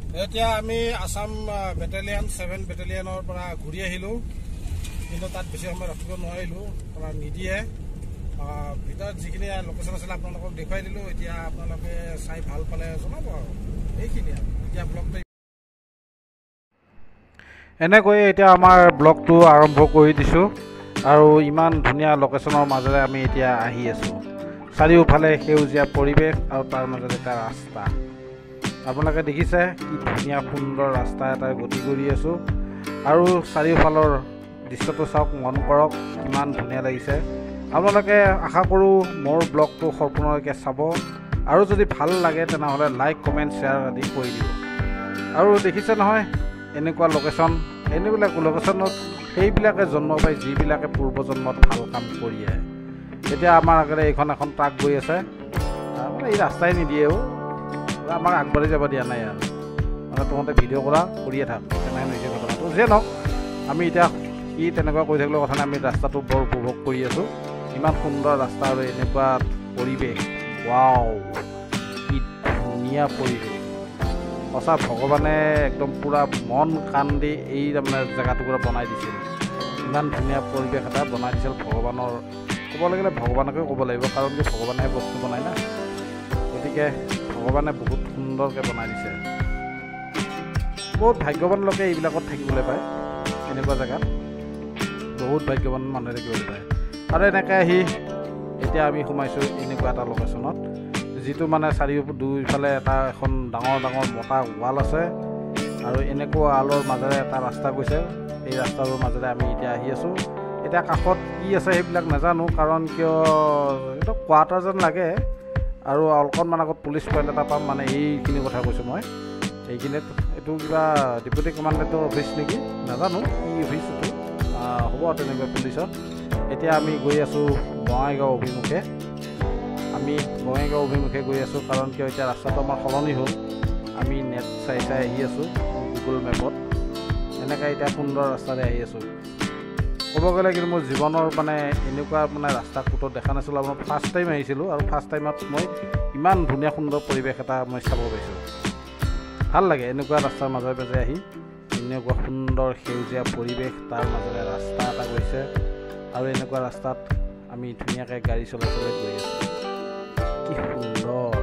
এতিয়া আমি আসাম বেটেলিয়ান 7 বেটেলিয়ানৰ পৰা ঘূৰি আহিলোঁ, কিন্তু তাত বেছি সময় ৰখিব নোৱাৰিলোঁ, কাৰণ নিদিয়ে। ভিতৰত যিখিনি লোকেশ্যন আছিলে আপোনালোকক দেখুৱাই দিলোঁ। এতিয়া আপোনালোকে চাই ভাল পালে জনাব আৰু এইখিনি আৰু এতিয়া ব্লগটো এনেকৈয়ে এতিয়া আমাৰ ব্লগটো আৰম্ভ কৰি দিছোঁ। আৰু ইমান ধুনীয়া লোকেশ্যনৰ মাজেৰে আমি এতিয়া আহি আছোঁ। চাৰিওফালে সেউজীয়া পৰিৱেশ আৰু তাৰ মাজত এটা ৰাস্তা। আপোনালোকে দেখিছে কি ধুনীয়া সুন্দৰ ৰাস্তা এটা গতি কৰি আছোঁ। আৰু চাৰিওফালৰ দৃশ্যটো চাওক, মন কৰক, কিমান ধুনীয়া লাগিছে। আপোনালোকে আশা কৰোঁ মোৰ ব্লগটো সম্পূৰ্ণলৈকে চাব আৰু যদি ভাল লাগে তেনেহ'লে লাইক, কমেণ্ট, শ্বেয়াৰ আদি কৰি দিব। আৰু দেখিছে নহয় এনেকুৱা লোকেশ্যন, এনেবিলাক লোকেশ্যনত সেইবিলাকে জন্ম পায় যিবিলাকে পূৰ্বজন্মত ভাল কাম কৰি আহে। এতিয়া আমাৰ আগেৰে এইখন এখন ট্ৰাক গৈ আছে, মানে এই ৰাস্তাই নিদিয়েও, আমাক আগবাঢ়ি যাব দিয়া নাই আৰু মানে তহঁতে ভিডিঅ' কৰা কৰিয়ে থাক, তেনেহেন হৈছে ঘটনাটো। যিয়ে নহওক, আমি এতিয়া কি তেনেকুৱা কৰি থাকিলেও কথা নাই, আমি ৰাস্তাটো বৰ উপভোগ কৰি আছোঁ। ইমান সুন্দৰ ৰাস্তা আৰু এনেকুৱা পৰিৱেশ, ৱাও, কি ধুনীয়া পৰিৱেশ। সঁচা ভগৱানে একদম পূৰা মন কাণ দি এই তাৰমানে জেগাটুকুৰা বনাই দিছিল। ইমান ধুনীয়া পৰিৱেশ এটা বনাই দিছিল ভগৱানৰ, ক'ব লাগিলে ভগৱানকে ক'ব লাগিব, কাৰণ কি ভগৱানেহে বস্তু বনায় না। গতিকে ভগৱানে বহুত সুন্দৰকৈ বনাই দিছে। বহুত ভাগ্যৱান লোকে এইবিলাকত থাকিবলৈ পায়, এনেকুৱা জেগাত বহুত ভাগ্যৱান মানুহে থাকিবলৈ পায়। আৰু এনেকৈ আহি এতিয়া আমি সোমাইছোঁ এনেকুৱা এটা লোকেশ্যনত, যিটো মানে চাৰিও দুইফালে এটা এখন ডাঙৰ ডাঙৰ মোটা ৱাল আছে আৰু এনেকুৱা ৱালৰ মাজেৰে এটা ৰাস্তা গৈছে। এই ৰাস্তাটোৰ মাজেৰে আমি এতিয়া আহি আছোঁ। এতিয়া কাষত কি আছে সেইবিলাক নাজানো, কাৰণ কিয় এইটো কোৱাৰ্টাৰ যেন লাগে। আৰু অকণমান আগত পুলিচ পইণ্ট এটা পাম, মানে এইখিনি কথা কৈছোঁ মই। এইখিনিত এইটো কিবা ডেপুটি কমাণ্ডেণ্টৰ অফিচ নেকি, নাজানো কি অফিচ এইটো, হ'ব তেনেকুৱা পুলিচৰ। এতিয়া আমি গৈ আছোঁ বঙাইগাঁও অভিমুখে। আমি বঙাইগাঁও অভিমুখে গৈ আছোঁ, কাৰণ কিয় এতিয়া ৰাস্তাটো আমাৰ সলনি হ'ল। আমি নেট চাই চাই আহি আছোঁ গুগল মেপত। এনেকৈ এতিয়া সুন্দৰ ৰাস্তাৰে আহি আছোঁ। ক'ব গ'লে কিন্তু মোৰ জীৱনৰ মানে এনেকুৱা মানে ৰাস্তা ক'তো দেখা নাছিলোঁ। মই ফাৰ্ষ্ট টাইম আহিছিলোঁ আৰু ফাৰ্ষ্ট টাইমত মই ইমান ধুনীয়া সুন্দৰ পৰিৱেশ এটা মই চাব পাইছোঁ। ভাল লাগে এনেকুৱা ৰাস্তাৰ মাজে মাজে আহি, এনেকুৱা সুন্দৰ সেউজীয়া পৰিৱেশ, তাৰ মাজেৰে ৰাস্তা এটা গৈছে আৰু এনেকুৱা ৰাস্তাত আমি ধুনীয়াকৈ গাড়ী চলাই চলাই গৈ আছোঁ। কি সুন্দৰ,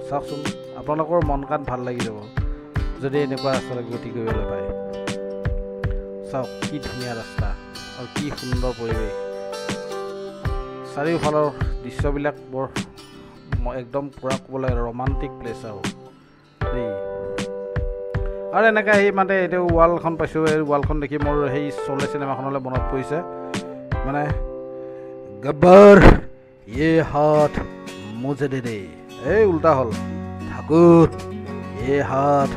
চাওকচোন, আপোনালোকৰ মন কাণ ভাল লাগি যাব যদি এনেকুৱা ৰাস্তালৈ গতি কৰিবলৈ পায়। চাওক কি ধুনীয়া ৰাস্তা আৰু কি সুন্দৰ পৰিৱেশ। চাৰিওফালৰ দৃশ্যবিলাক বৰ একদম পূৰা ক'ব লাগে ৰোমান্টিক প্লেচ আৰু দেই। আৰু এনেকৈ আহি মানে এইটো ৱালখন পাইছোঁ, এই ৱালখন দেখি মোৰ সেই চলে চিনেমাখনলৈ মনত পৰিছে। মানে গব্বৰ য়ে হাত মুঝে দে দে, এই উল্টা হ'ল, ঠাকুৰ য়ে হাত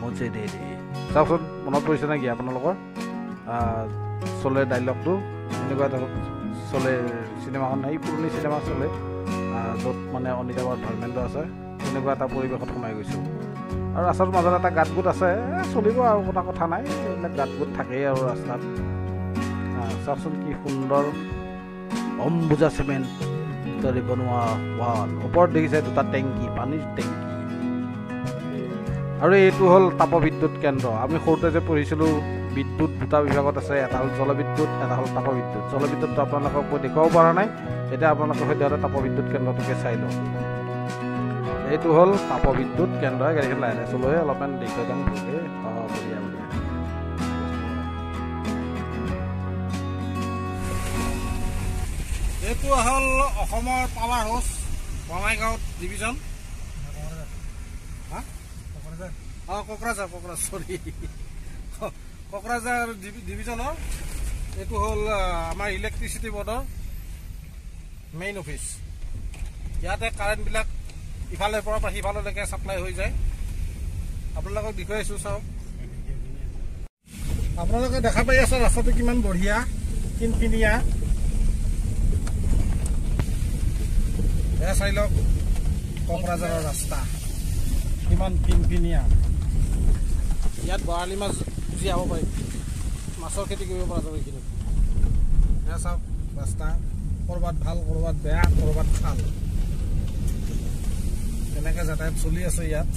মুঝে দে দে। চাওকচোন মনত পৰিছে নেকি আপোনালোকৰ চলে ডাইলগটো? এনেকুৱা এটা চলে চিনেমাখন, এই পুৰণি চিনেমা চলে, য'ত মানে অমিতাভ আৰু ধৰ্মেন্দ্ৰ আছে, তেনেকুৱা এটা পৰিৱেশত সোমাই গৈছোঁ। আৰু ৰাস্তাটোৰ মাজত এটা গাঁত গোট আছে, চলিব আৰু কোনো কথা নাই, এইবিলাক গাঁত গোট থাকেই আৰু ৰাস্তাত। চাওকচোন কি সুন্দৰ অম্বুজা চিমেণ্টেৰে বনোৱা ৱাল। ওপৰত দেখিছে দুটা টেংকি, পানীৰ টেংকি। আৰু এইটো হ'ল তাপবিদ্যুৎ কেন্দ্ৰ। আমি সৰুতে যে পঢ়িছিলোঁ বিদ্যুৎ দুটা বিভাগত আছে, এটা হ'ল জলবিদ্যুৎ, এটা হ'ল তাপবিদ্যুৎ। জলবিদ্যুৎটো আপোনালোকক মই দেখুৱাব পৰা নাই, এতিয়া আপোনালোকে সদ্যহতে তাপবিদ্যুৎ কেন্দ্ৰটোকে চাই লওক। এইটো হ'ল তাপবিদ্যুৎ কেন্দ্ৰ। গাড়ীখন লাহে লাহে চলোৱে, অলপমান দেখুৱাই যাম ভালকৈ। অঁ, বঢ়িয়া বঢ়িয়া। এইটো হ'ল অসমৰ পাৱাৰ হাউচ, বঙাইগাঁও ডিভিজন। অঁ, কোকৰাঝাৰ, কোকৰাঝাৰ, চৰি, কোকৰাঝাৰ ডিভিজনৰ এইটো হ'ল আমাৰ ইলেক্ট্ৰিচিটি বৰ্ডৰ মেইন অফিচ। ইয়াতে কাৰেণ্টবিলাক ইফালৰ পৰা সিফাললৈকে ছাপ্লাই হৈ যায়। আপোনালোকক দেখুৱাইছোঁ, চাওক। আপোনালোকে দেখা পাই আছে ৰাস্তাটো কিমান বঢ়িয়া, ফিনফিনিয়া। এয়া চাই লওক কোকৰাঝাৰৰ ৰাস্তা কিমান ফিনফিনিয়া। ইয়াত বৰালি মাছ জীয়াব পাৰি, মাছৰ খেতি কৰিব পৰা যাব এইখিনিত। এয়া চাওক ৰাস্তা, ক'ৰবাত ভাল, ক'ৰবাত বেয়া, ক'ৰবাত খাল, তেনেকৈ যাতায়াত চলি আছে ইয়াত।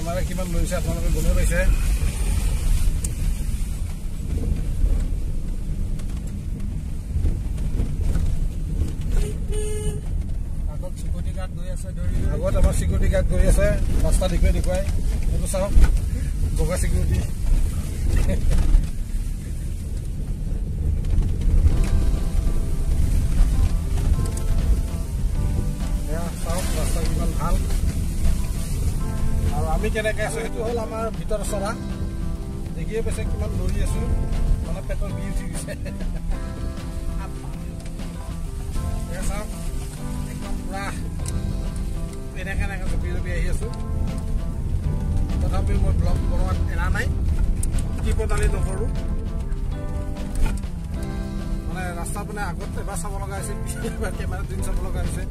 কেমেৰা কিমান লৈছে আপোনালোকে গমেই পাইছে। আগত আমাৰ চিকিউৰিটি গাৰ্ড গৈ আছে, ৰাস্তা দেখুৱাই দেখুৱাই। এইটো চাওক, বগা চিকিউৰিটি। এয়া চাওক ৰাস্তা কিমান ভাল। আৰু আমি কেনেকৈ আছোঁ সেইটো হ'ল আমাৰ ভিতৰ চৰা। দেখিয়ে পাইছে কিমান দৌৰি আছোঁ, মানে পেটৰ বিষ উঠি গৈছে। এয়া চাওক একদম পুৰা এনেকৈ এনেকৈ জঁপি জঁপি আহি আছোঁ। তথাপিও মই ব্লগ বনোৱাত এৰা নাই, টিপদালি নকৰোঁ। মানে ৰাস্তা মানে আগত এবাৰ চাব লগা হৈছে, এবাৰ কেমেৰা দিন চাব লগা হৈছে।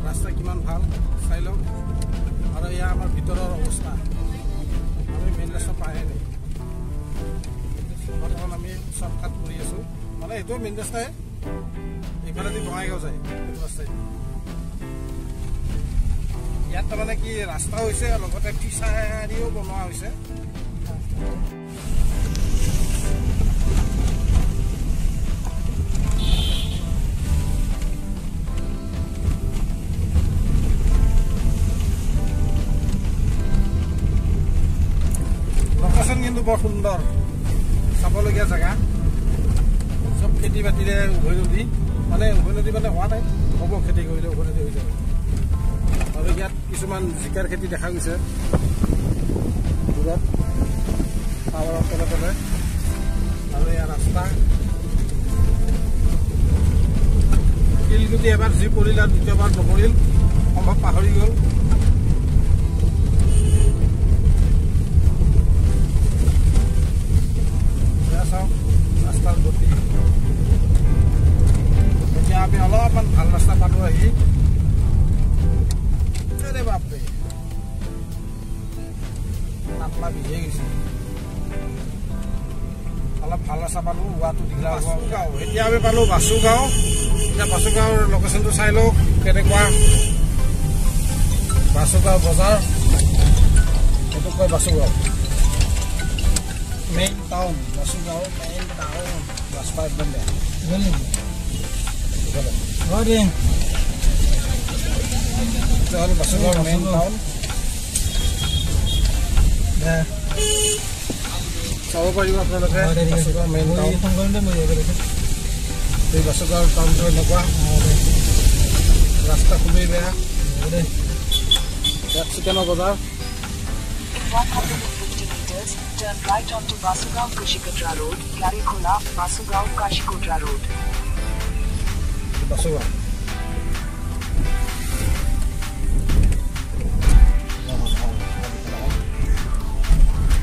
ৰাস্তা কিমান ভাল চাই লওক। আৰু এয়া আমাৰ ভিতৰৰ অৱস্থা, আমি মেইন ৰাস্তা পায়ে নাই। বৰ্তমান আমি শ্বৰ্টকাট কৰি আছোঁ, মানে এইটো মেইন ৰাস্তাই, এইফালেদি বঙাইগাঁও যায় এইটো ৰাস্তাই। ইয়াত তাৰমানে কি ৰাস্তা হৈছে, লগতে ফিচাৰীও বনোৱা হৈছে। লোকেশ্যন কিন্তু বৰ সুন্দৰ, চাবলগীয়া জেগা। চব খেতি বাতিৰে উভৈনদী, মানে উভৈনদী মানে হোৱা নাই, হ'ব খেতি কৰিলে উভৈনদী হৈ যাব। আৰু ইয়াত কিছুমান জিকাৰ খেতি দেখা গৈছে দূৰত টাৱাৰৰ তলে তলে। আৰু ইয়াৰ ৰাস্তা শিলগুটি এবাৰ যি পৰিল আৰু দ্বিতীয়বাৰ নপৰিল, সম্ভৱ পাহৰি গ'ল। এয়া চাওক ৰাস্তাৰ গতি। এতিয়া আমি অলপমান ভাল ৰাস্তা পালোঁ আহি। আৰে বাপৰে, তাপলা ভিজিয়ে গৈছে। অলপ ভাল ৰাস্তা পালোঁ, হোৱাটো দীঘলা গাঁও। এতিয়া আমি পালোঁ বাসুগাঁও। এতিয়া বাসুগাঁৱৰ লোকেশ্যনটো চাই লওক কেনেকুৱা। বাসুগাঁও বজাৰ, এইটো কয় Basugaon main town. Basugaon main town, ৰাস্তা একদম বেয়া। হ'ল বাসুগাঁও মেইন টাউন, চাব পাৰিব আপোনালোকে। বাসুগাঁও মেইন টাউন, এই বাসুগাঁৱৰ টাউনটো এনেকুৱা, ৰাস্তা খুবেই বেয়া। ইয়াত চিকেনৰ বজাৰ। In 150 meters, turn right onto Basugaon Kashikotra Road, Garikhola, Basugaon Kashikotra Road. Basugaon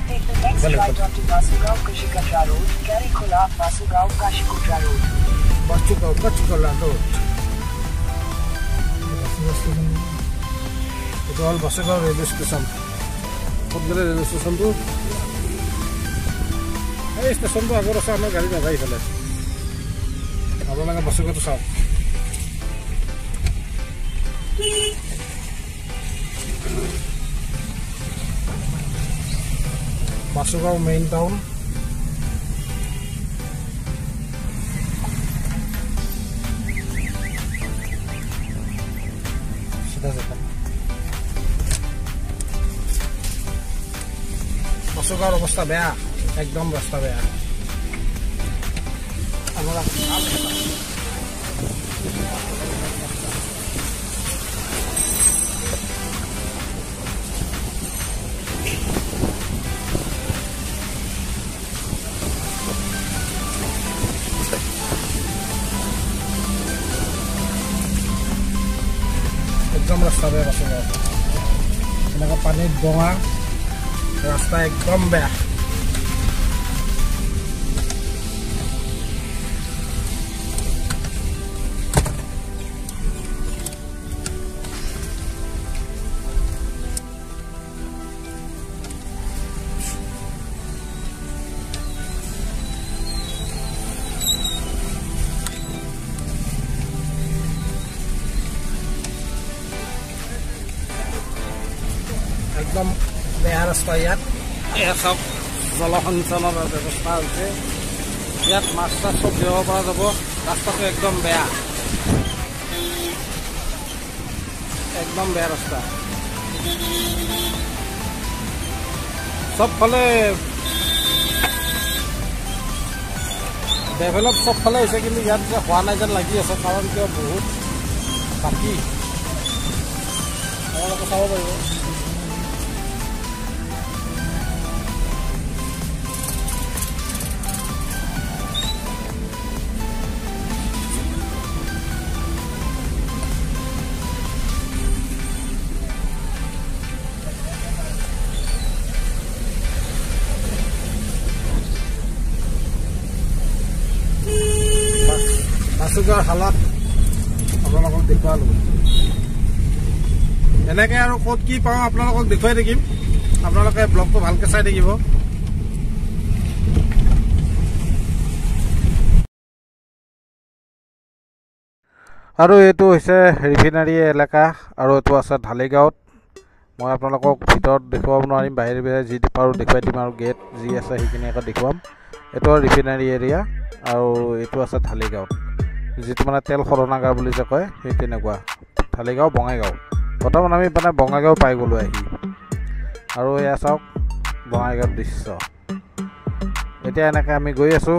Take the next right onto Basugaon Kashikotra Road, Garikhola, Basugaon Kashikotra Road. Basugaon Kashikotra Road. এইটো হ'ল বাসুগাঁও ৰেলৱে ষ্টেচন। ক'ত গ'লে ৰেলৱে ষ্টেচনটো? এই ষ্টেচনটো আগত আছে, আমাৰ গাড়ী নাযায় ইফালে। আপোনালোকে বাসুগাঁৱটো চাওক। Basugaon main town. চিধা জেগা। বাসুগাঁৱৰ অৱস্থা বেয়া, একদম ৰাস্তা বেয়া। আমাৰ একদম ৰাস্তা বেয়া বাসুগাঁৱত, এনেকুৱা পানীত বঙা ৰাস্তা একদম বেয়া। একদম বেয়া ৰাস্তা ইয়াত। এয়া চাওক, জলসিঞ্চনৰ ব্যৱস্থা হৈছে ইয়াত, মাছ চাছ চব দিব পৰা যাব। ৰাস্তাটো একদম বেয়া, একদম বেয়া ৰাস্তা। চবফালে ডেভেলপ চবফালে হৈছে, কিন্তু ইয়াত যে হোৱা নাই যেন লাগি আছে, কাৰণ কিয় বহুত বাকী। আপোনালোকে চাব পাৰিব। বাসুগাঁৱৰ হালত আপোনালোকক দেখুৱালোঁ। এনেকৈ আৰু ক'ত কি পাওঁ আপোনালোকক দেখুৱাই থাকিম। আপোনালোকে ব্লগটো ভালকৈ চাই থাকিব। আৰু এইটো হৈছে ৰিফাইনাৰী এলেকা আৰু এইটো আছে ঢালিগাঁৱত। মই আপোনালোকক ভিতৰত দেখুৱাব নোৱাৰিম, বাহিৰে বাহিৰে যি পাৰোঁ দেখুৱাই দিম আৰু গেট যি আছে সেইখিনি আকৌ দেখুৱাম। এইটো ৰিফাইনাৰী এৰিয়া আৰু এইটো আছে ঢালিগাঁৱত, যিটো মানে তেল শোধনাগাৰ বুলি যে কয় সেই তেনেকুৱা। ঢালিগাঁও, বঙাইগাঁও। বৰ্তমান আমি মানে বঙাইগাঁও পাই গ'লোঁ আহি। আৰু এয়া চাওক বঙাইগাঁৱৰ দৃশ্য। এতিয়া এনেকৈ আমি গৈ আছোঁ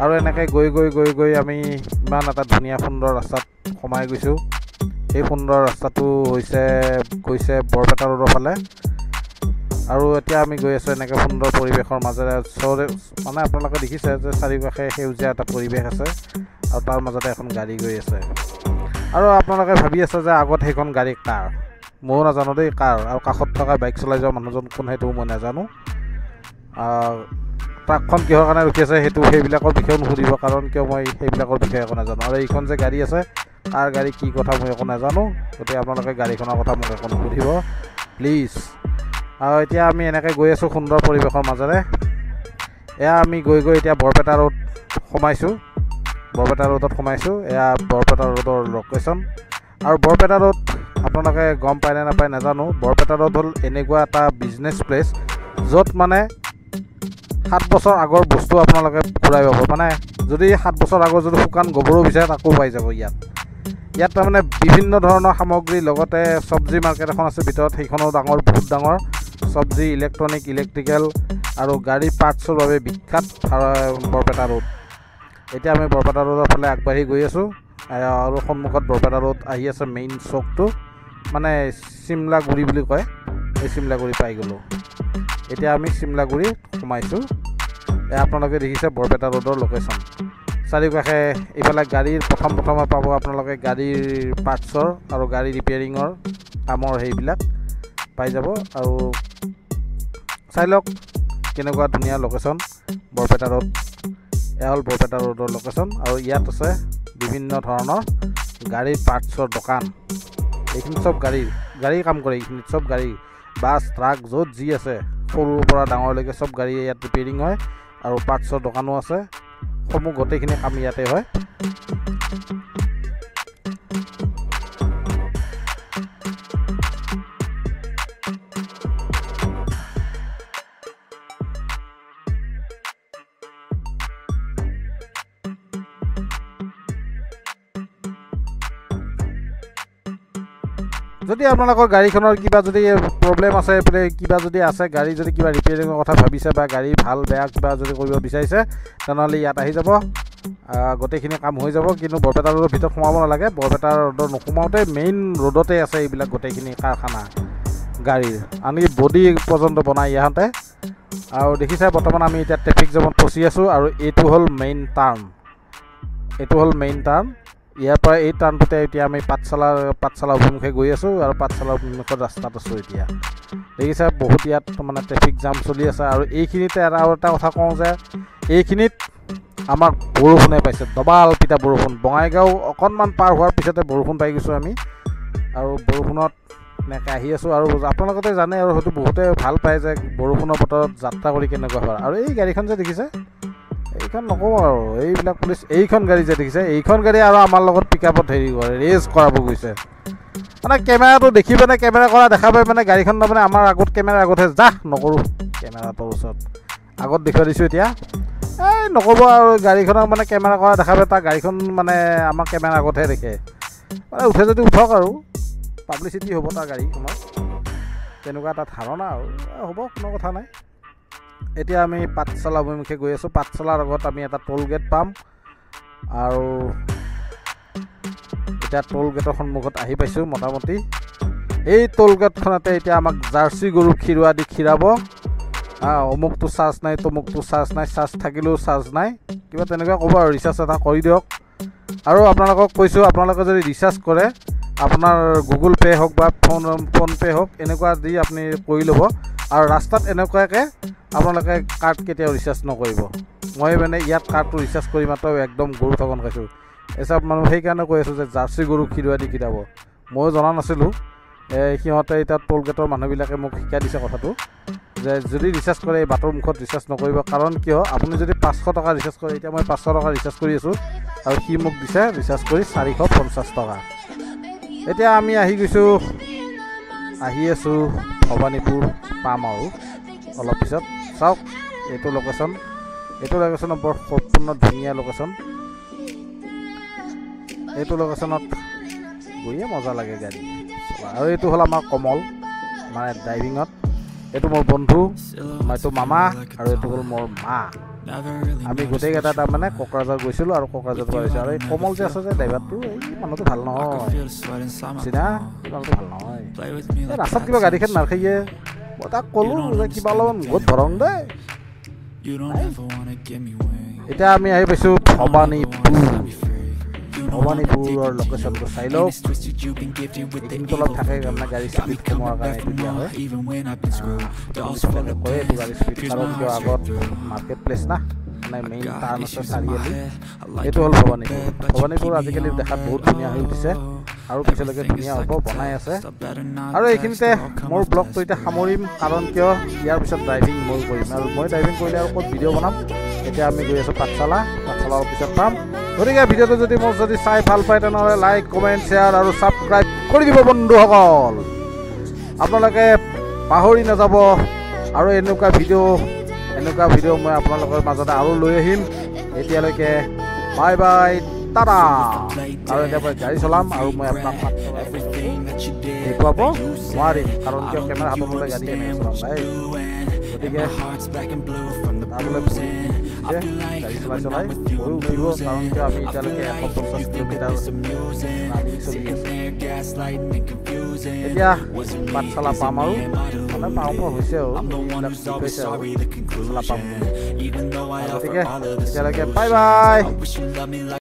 আৰু এনেকৈ গৈ গৈ গৈ গৈ আমি ইমান এটা ধুনীয়া সুন্দৰ ৰাস্তাত সোমাই গৈছোঁ। এই সুন্দৰ ৰাস্তাটো হৈছে গৈছে বৰপেটা ৰোডৰ ফালে। আৰু এতিয়া আমি গৈ আছোঁ এনেকৈ সুন্দৰ পৰিৱেশৰ মাজেৰে। মানে আপোনালোকে দেখিছে যে চাৰিওকাষে সেউজীয়া এটা পৰিৱেশ আছে আৰু তাৰ মাজতে এখন গাড়ী গৈ আছে। আৰু আপোনালোকে ভাবি আছে যে আগত সেইখন গাড়ী কাৰ, ময়ো নাজানো দেই কাৰ। আৰু কাষত থকা বাইক চলাই যোৱা মানুহজন কোন সেইটোও মই নাজানো। ট্ৰাকখন কিহৰ কাৰণে ৰখি আছে সেইটো সেইবিলাকৰ বিষয়েও নুসুধিব, কাৰণ কিয় মই সেইবিলাকৰ বিষয়ে একো নাজানো। আৰু এইখন যে গাড়ী আছে কাৰ গাড়ী কি কথা মই একো নাজানো, গতিকে আপোনালোকে গাড়ীখনৰ কথা মোক একো নুসুধিব প্লিজ। আৰু এতিয়া আমি এনেকৈ গৈ আছোঁ সুন্দৰ পৰিৱেশৰ মাজেৰে। এয়া আমি গৈ গৈ এতিয়া বৰপেটা ৰোড সোমাইছোঁ, বৰপেটা ৰোডত সোমাইছোঁ। এয়া বৰপেটা ৰোডৰ লোকেশ্যন। আৰু বৰপেটা ৰোড আপোনালোকে গম পায় নে নাপায় নাজানো, বৰপেটা ৰোড হ'ল এনেকুৱা এটা বিজনেছ প্লেচ য'ত মানে 7 বছৰ আগৰ বস্তু আপোনালোকে ঘূৰাই পাব। মানে যদি 7 বছৰ আগৰ যদি শুকান গোবৰো বিচাৰে তাকো পাই যাব ইয়াত। ইয়াত তাৰমানে বিভিন্ন ধৰণৰ সামগ্ৰী, লগতে চব্জি মাৰ্কেট এখন আছে ভিতৰত, সেইখনো ডাঙৰ, বহুত ডাঙৰ। চব্জি, ইলেক্ট্ৰনিক, ইলেক্ট্ৰিকেল আৰু গাড়ী পাৰ্টছৰ বাবে বিখ্যাত বৰপেটা ৰোড। এতিয়া আমি বৰপেটা ৰোডৰ ফালে আগবাঢ়ি গৈ আছোঁ আৰু সন্মুখত বৰপেটা ৰোড আহি আছে, মেইন চকটো মানে চিমলাগুৰি বুলি কয়, এই চিমলাগুৰি পাই গ'লোঁ। এতিয়া আমি চিমলাগুৰিত সোমাইছোঁ। আপোনালোকে দেখিছে বৰপেটা ৰোডৰ লোকেশ্যন। চাৰিওকাষে এইফালে গাড়ীৰ প্ৰথমে পাব আপোনালোকে গাড়ীৰ পাৰ্টছৰ আৰু গাড়ী ৰিপেয়াৰিঙৰ কামৰ সেইবিলাক পাই যাব। আৰু চাই লওক কেনেকুৱা ধুনীয়া লোকেশ্যন বৰপেটা ৰোড। এয়া হ'ল বৰপেটা ৰোডৰ লোকেশ্যন। আৰু ইয়াত আছে বিভিন্ন ধৰণৰ গাড়ীৰ পাৰ্টছৰ দোকান। এইখিনি চব গাড়ী কাম কৰে, এইখিনিত চব গাড়ী, বাছ, ট্ৰাক য'ত যি আছে সৰুৰ পৰা ডাঙৰলৈকে চব গাড়ী ইয়াত ৰিপেয়াৰিং হয়। আৰু পাৰ্টছৰ দোকানো আছে, সমূহ গোটেইখিনি কাম ইয়াতে হয়। যদি আপোনালোকৰ গাড়ীখনৰ কিবা যদি প্ৰব্লেম আছে, কিবা যদি আছে, গাড়ী যদি কিবা ৰিপেয়াৰিঙৰ কথা ভাবিছে বা গাড়ী ভাল বেয়া কিবা যদি কৰিব বিচাৰিছে, তেনেহ'লে ইয়াত আহি যাব, গোটেইখিনি কাম হৈ যাব। কিন্তু বৰপেটা ৰোডৰ ভিতৰত সোমাব নালাগে। বৰপেটা ৰোডৰ নোসোমাওঁতে মেইন ৰোডতে আছে এইবিলাক গোটেইখিনি কাৰখানা গাড়ীৰ, আনকি বডি পৰ্যন্ত বনায় ইহঁতে। আৰু দেখিছে বৰ্তমান আমি এতিয়া ট্ৰেফিক জামত ফচি আছোঁ। আৰু এইটো হ'ল মেইন টাৰ্ণ, এইটো হ'ল মেইন টাৰ্ণ। ইয়াৰ পৰা এই টাৰ্ণটোতে এতিয়া আমি পাঠশালা অভিমুখে গৈ আছোঁ আৰু পাঠশালা অভিমুখৰ ৰাস্তাত আছোঁ এতিয়া। দেখিছে বহুত ইয়াত মানে ট্ৰেফিক জাম চলি আছে। আৰু এইখিনিতে আৰু এটা কথা কওঁ যে এইখিনিত আমাক বৰষুণে পাইছে, দবাল পিটা বৰষুণ। বঙাইগাঁও অকণমান পাৰ হোৱাৰ পিছতে বৰষুণ পাই গৈছোঁ আমি। আৰু বৰষুণত এনেকৈ আহি আছোঁ। আৰু আপোনালোকে জানে আৰু হয়তো বহুতে ভাল পায় যে বৰষুণৰ বতৰত যাত্ৰা কৰি কেনেকুৱা হয়। আৰু এই গাড়ীখন যে দেখিছে, এই এইখন নকওঁ আৰু এইবিলাক পুলিচ। এইখন গাড়ী যে দেখিছে, এইখন গাড়ী আৰু আমাৰ লগত পিক আপত হেৰি কৰে, ৰেচ কৰাব গৈছে। মানে কেমেৰাটো দেখি পিনে কেমেৰা কৰা দেখা পাই মানে গাড়ীখন তাৰমানে আমাৰ আগত কেমেৰাৰ আগতহে যাহ নকৰোঁ, কেমেৰাটোৰ ওচৰত আগত দেখুৱাই দিছোঁ। এতিয়া এই নক'ব আৰু গাড়ীখনক মানে কেমেৰা কৰা দেখা পাই তাৰ গাড়ীখন মানে আমাৰ কেমেৰাৰ আগতহে দেখে। মানে উঠে যদি উঠক আৰু, পাব্লিচিটি হ'ব তাৰ গাড়ীখনৰ, তেনেকুৱা এটা ধাৰণা আৰু হ'ব, কোনো কথা নাই। এতিয়া আমি পাঠশালা অভিমুখে গৈ আছোঁ। পাঠশালাৰ আগত আমি এটা টোল গেট পাম আৰু এতিয়া টোল গেটৰ সন্মুখত আহি পাইছোঁ মোটামুটি। এই টোল গেটখনতে এতিয়া আমাক জাৰ্চি গৰু খীৰোৱা দি খীৰাব। অমুকটো চাৰ্জ নাই, তমুকটো চাৰ্জ নাই, চাৰ্জ থাকিলেও চাৰ্জ নাই, কিবা তেনেকুৱা ক'ব আৰু ৰিচাৰ্জ এটা কৰি দিয়ক। আৰু আপোনালোকক কৈছোঁ, আপোনালোকে যদি ৰিচাৰ্জ কৰে আপোনাৰ গুগল পে' হওক বা ফোনপে' হওক, এনেকুৱা দি আপুনি কৰি ল'ব। আৰু ৰাস্তাত এনেকুৱাকৈ আপোনালোকে কাৰ্ড কেতিয়াও ৰিচাৰ্জ নকৰিব। মই মানে ইয়াত কাৰ্ডটো ৰিচাৰ্জ কৰি মাত্ৰ একদম গৰু ঠগন খাইছোঁ। এচাপ মানুহ সেইকাৰণে কৈ আছোঁ যে জাৰ্চি গৰু খীৰোৱা দি খীৰাব। ময়ো জনা নাছিলোঁ, সিহঁতে এতিয়া টোল গেটৰ মানুহবিলাকে মোক শিকাই দিছে কথাটো, যে যদি ৰিচাৰ্জ কৰে এই বাটৰ মুখত ৰিচাৰ্জ নকৰিব। কাৰণ কিয়, আপুনি যদি 500 টকা ৰিচাৰ্জ কৰে, এতিয়া মই 500 টকা ৰিচাৰ্জ কৰি আছোঁ আৰু সি মোক দিছে ৰিচাৰ্জ কৰি 450 টকা। এতিয়া আমি আহি গৈছোঁ, আহি আছোঁ ভৱানীপুৰ পাম আৰু অলপ পিছত। চাওক এইটো লোকেশ্যন, এইটো লোকেশ্যনত বৰ সম্পূৰ্ণ ধুনীয়া লোকেশ্যন। এইটো লোকেশ্যনত গৈয়ে মজা লাগে গাড়ী চলা। আৰু এইটো হ'ল আমাৰ কমল, মানে ড্ৰাইভিঙত। এইটো মোৰ বন্ধু, এইটো মামা আৰু এইটো হ'ল মোৰ মা। আমি গোটেইকেইটা তাৰমানে কোকৰাঝাৰ গৈছিলোঁ আৰু কোকৰাঝাৰৰ পৰা আহিছোঁ। আৰু এই কমল যে আছে যে ড্ৰাইভাৰটো, এই মানুহটো ভাল নহয়, চিনা মানুহটো ভাল নহয়। এই ৰাস্তাত কিবা গাড়ীখন নাৰখাইয়ে, মই তাক ক'লোঁ যে কিবা অলপমান মুখত ধৰং দেই। এতিয়া আমি আহি পাইছোঁ ভৱানীপুৰ। ভৱানীপুৰৰ লোকেশ্যনটো চাই লওক। এইখিনিতো অলপ থাকে মানে গাড়ী স্পীড কমোৱাৰ কাৰণে এইটো দিয়া হয়। পুলিচবিলাকে কয় এইটো গাড়ী স্পীড, কাৰণ কিয় আগত মাৰ্কেট প্লেচ না, মানে মেইন টাৰ্ণ আছে চাৰিআলি। এইটো হ'ল ভৱানীপুৰ। ভৱানীপুৰ আজিকালি দেখাত বহুত ধুনীয়া হৈ উঠিছে আৰু পিছলৈকে ধুনীয়া হ'ব, বনাই আছে। আৰু এইখিনিতে মোৰ ব্লগটো এতিয়া সামৰিম, কাৰণ কিয় ইয়াৰ পিছত ড্ৰাইভিং মই কৰিম আৰু মই ড্ৰাইভিং কৰিলে আৰু ক'ত ভিডিঅ' বনাম। এতিয়া আমি গৈ আছোঁ পাঠশালা, পাঠশালাৰ পিছত পাম। গতিকে ভিডিঅ'টো যদি মোৰ যদি চাই ভাল পায় তেনেহ'লে লাইক, কমেণ্ট, শ্বেয়াৰ আৰু ছাবস্ক্ৰাইব কৰি দিব বন্ধুসকল। আপোনালোকে পাহৰি নাযাব। আৰু এনেকুৱা ভিডিঅ' মই আপোনালোকৰ মাজতে আৰু লৈ আহিম। এতিয়ালৈকে বাই বাই, টাটা। আৰু এতিয়া মই গাড়ী চলাম আৰু মই আপোনাক দেখুৱাব নোৱাৰিম, কাৰণ কিয় কেমেৰা হাতত ল'লে গাড়ী কেনেকৈ চলাম ভাই। গতিকে তালৈ গাড়ী চলাই চলাই ময়ো উঠিব, কাৰণ কিয় আমি এতিয়ালৈকে 150 কিলোমিটাৰ ৰানিং চলি আছে। এতিয়া পাঠশালা পাম আৰু, মানে পাওঁ পাওঁ হৈছে আৰু, হৈছে আৰু পাঠশালা পাম। গতিকে এতিয়ালৈকে বাই বাই।